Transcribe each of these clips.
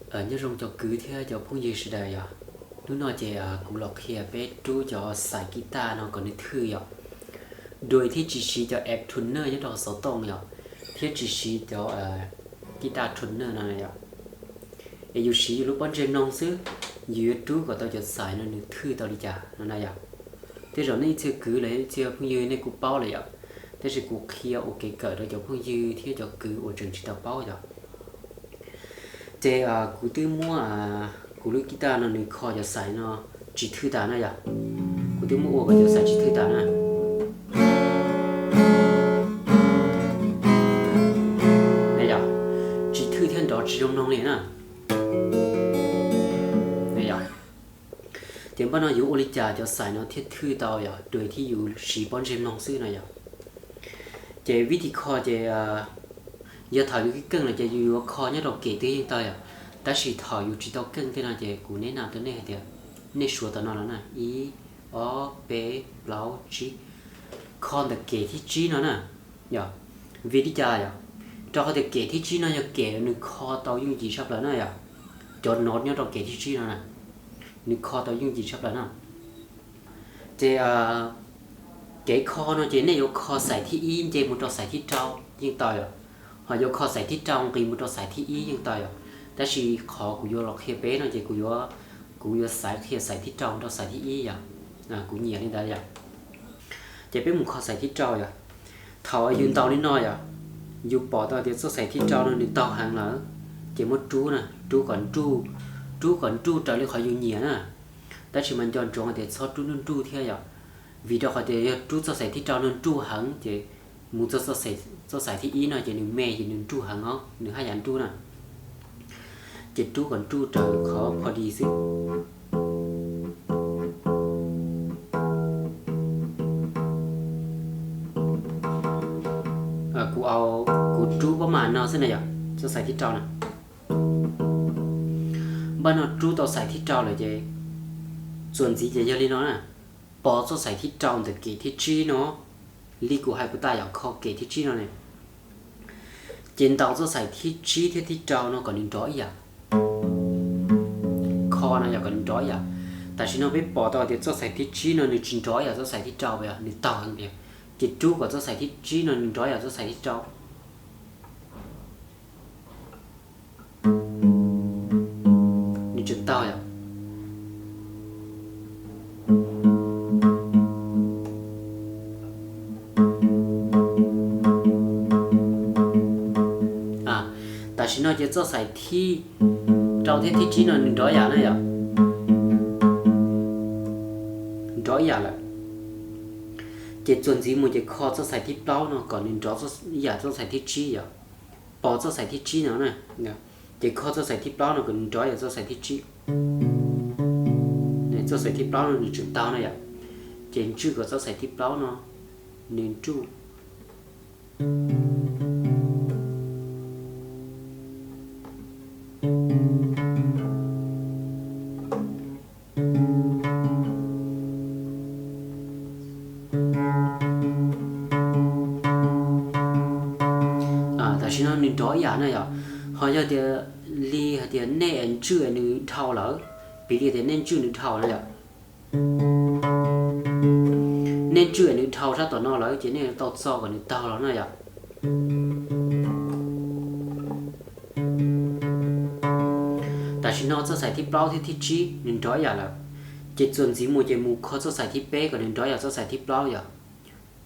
Nyob zoo cov kwv thiab cov phooj ywg sawv daws yom. Hnub no ces kuv los qhia peb rub cov xais kis tas no kom nws thwj yom. Dua thiab tsis siv cov amp tuner nyob rau xov tooj yom, thiab tsis siv cov kis tas tuner no yom. Es yus siv yus lub pob ntseg mloog xwb, yus yuav rub kom tau cov xais no nws thwj tau li cas no na yom. Tej zaum nej ib txhia kwv los ib txhia phooj ywg nej kuj paub lawm yom, tab sis kuv qhia ua kev kawm rau cov phooj ywg thiab cov kwv uas tseem tsis tau paub yom. Ces kuv twb muab kuv lub kis tas no nws kho cov xais no tsis thwj tas na yom. Kuv twb muab ua kom cov xais tsis thwj tas na. Yom, tsis thwj thiab nrov tsis zoo mloog li na. Yom, ces npaj no yuav ua li cas cov xais no thiaj thwj tau yom, dua thiab yus siv pob ntseg mloog xwb no yom. Ces vib thi kho ces yog thaum yus keej keej lawm ces yus yuav kho nyob rau kem twg yeej tau yom, tab sis thaum yus tsis tau keej tej no ces kuv neb na rau nej hais tias nej suav tau no los na, ib, ob, peb, plaub, tsib, kho ntawm kem thib tsib no na. Yog vim li cas yom? Rau qhov tias kem thib tsib no yog kem nws kho tau yooj yim tshaj plaws na yom. Cov no nyob rau kem thib tsib no na, nws kho tau yooj yim tshaj plaws na. Ces kev kho no ces nej yuav kho xais thib ib nce mus rau xais thib rau yeej tau yom, ho yuav kho xais thib rau nqis mus rau xais thib ib yeej tau yom. Tab sis qhov kuv yuav los qhia peb no ces kuv yuav, kuv yuav xaiv qhia xais thib rau mus rau xais thib ib yom. Kuv nyiam li ntawd yom. Ces peb mus kho xais thib rau yom. Thaum yus ntaus li no yom, yus pom tau tias txoj xais thib rau no nws taug heev lawm, ces muab rub na, rub kom nruj, rub kom nruj raws li qhov yus nyiam na. Tab sis mas nco ntsoov tias txhob rub nruj nruj thiab yom, vim rau qhov tias yog rub txoj xais thib rau no nruj heev ces mus txog txoj xais thib ib no ces nws me ces nws nruj heev os, nws haj yam nruj na. Ces rub kom nruj raws qhov pho dis xwb. Kuv, kuv rub pab mas no xwb na yom, txoj xais thib rau na. Npaj no rub tau xais thib rau lawm ces txuas ntxiv ces yog li no na. Pos txoj xais thib rau ntawm kem thib tsib no, li kuv hais puas tas yom, kho kem thib tsib no ne. Ces ntaus txoj xais thib tsib thiab thib rau no kom nws nrov ib yam. Kho no yog kom nws nrov ib yam. Tam sim no peb pom tau tias txoj xais thib tsib no nws tsis nrov ib yam txoj xais thib rau yom, nws taug heev tiag. Ces rub kom txoj xais thib tsib no nws nrov ib yam txoj xais thib rau. Nws tseem taug yom. Tam sim no ces txoj xais thib rau thiab thib tsib no nws nrov ib yam na yom. Nrov ib yam lawm. Ces txuas ntxiv mus ces kho txoj xais thib plaub no kom nws nrov ib yam txoj xais thib tsib yom. Pos txoj xais thib tsib no na. Ces kho txoj xais thib plaub no kom nws nrov ib yam txoj xais thib tsib. Txoj xais thib plaub no nws tseem taug na yom. Ces ntswj kom txoj xais thib plaub no nws nruj. Tam sim no nws nrov ib yam na yom. Ho yog tias li hais tias nej ntswj nws dhau lawm, piv li tias nej ntswj nws dhau na yom. Nej ntswj nws dhau sab tom no lawm ces nej yuav tau txo kom nws taug los na yom. Tam sim no txoj xais thib plaub thiab thib tsib nws nrov ib yam lawm, ces txuas ntxiv mus ces mus kho txoj xais thib peb kom nws nrov ib yam txoj xais thib plaub yom.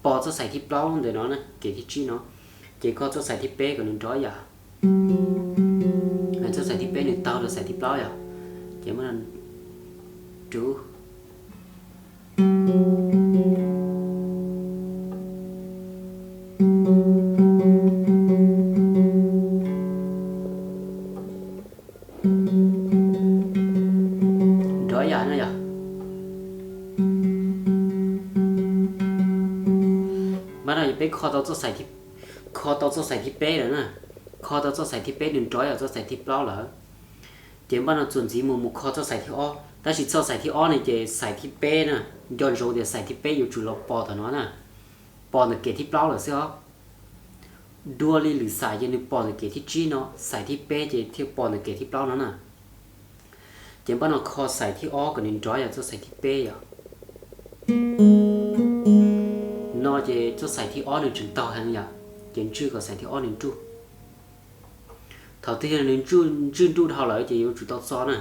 Pos txoj xais thib plaub ntawm no na, kem thib tsib no, ces kho txoj xais thib peb kom nws nrov ib yam. Txoj xais thib peb nws taug rau xais thib plaub yom, ces muab rub. Nrov ib yam no yom. Mas no peb kho tau txoj xais, kho tau txoj xais thib peb lawm na. Kho tau txoj xais thib peb nws nrov ib yam txoj xais thib plaub lawm. Ces npaj no txuas ntxiv mus mus kho txoj xais thib ob, tab sis txoj xais thib ob ne ces xais thib peb na, nco ntsoov tias xais thib peb yuav tsum los pos tom no na, pos ntawm kem thib plaub lawm xwb os. Dua li lwm xais ces nws pos ntawm kem thib tsib no, xais thib peb ces thiaj pos ntawm kem thib plaub no na. Ces npaj no kho xais thib ob kom nws nrov yam txoj xais thib peb yom. No ces txoj xais thib ob nws tseem taug heev yom, ces ntswj kom xais thib ob nws nruj. Thaum twg yog nws ntswj nruj dhau lawm ces yuav tsum tau txo na,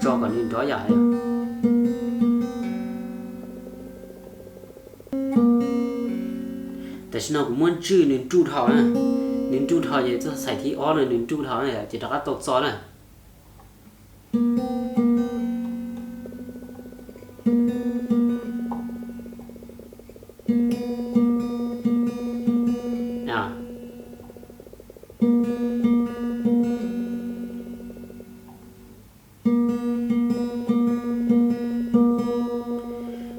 tso kom nws nrov yam. Tam sim no kuv muab ntswj nws nruj dhau na, nws nruj dhau ces txoj xais thib ob no nws nruj dhau na ces rov qab tau txo na.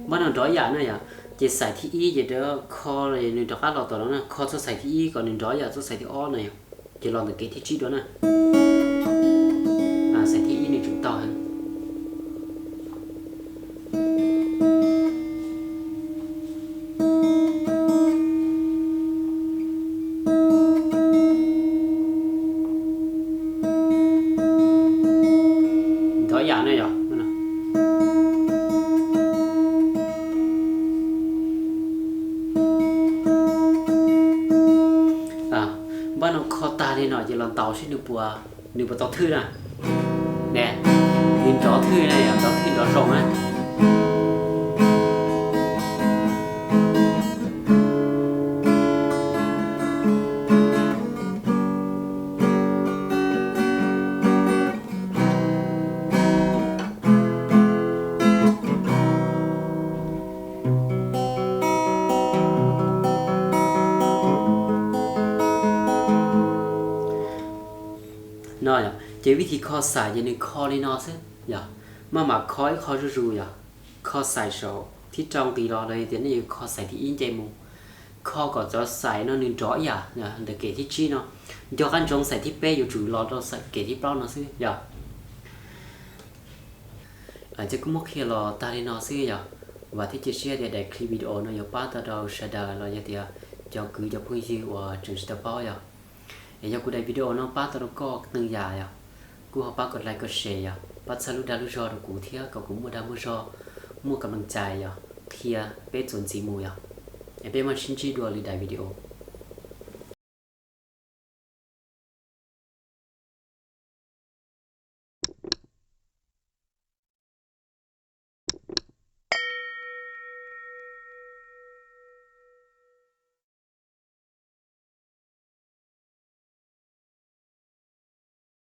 Npaj no nrov yam na yom, ces xais thib ib ces rov kho, nws rov qab los tom no na, kho txoj xais thib ib kom nws nrov yam txoj xais thib ob na yom, ces los ntawm kev thib tsib dua na. Xais thib ib nws tseem taug heev. Nrov yam na yom. Npaj no kho tag li no ces los ntaus seb nws puas, nws puas tau thwj na. Ne, nws nrov thwj na yom, nrov thwj nrov zoo na. No yom, ces vij thi kho xais ces nws kho li no xwb yom. Maj mam kho ib qho zuj zus yom. Kho xais saum thib rau nqis los los yog tias nej yuav kho xais thib ib nce mus, kho kom cov xais no nws nrov ib yam ntawm kev thib tsib no. Nco qab ntsoov xais thib peb yuav tsum los rau kev thib plaub no xwb yom. Ces kuv muab qhia los tag li no xwb yom. Vam thiab cia siab tias daim clip video no yuav pab tau rau sawv daws los yog tias cov kwv cov phooj ywg uas tseem tsis tau paub yom. Es yog kuv daim video no pab tau rau koj tej yam yom, kuj ho pab kom like kom share yom, pab txhawb lub dag lub zog rau kuv thiab kom kuv muaj dag muaj zog, muaj kam lees cai yom, qhia peb txuas ntxiv mus yom. Es peb mam sib ntsib dua lwm daim video.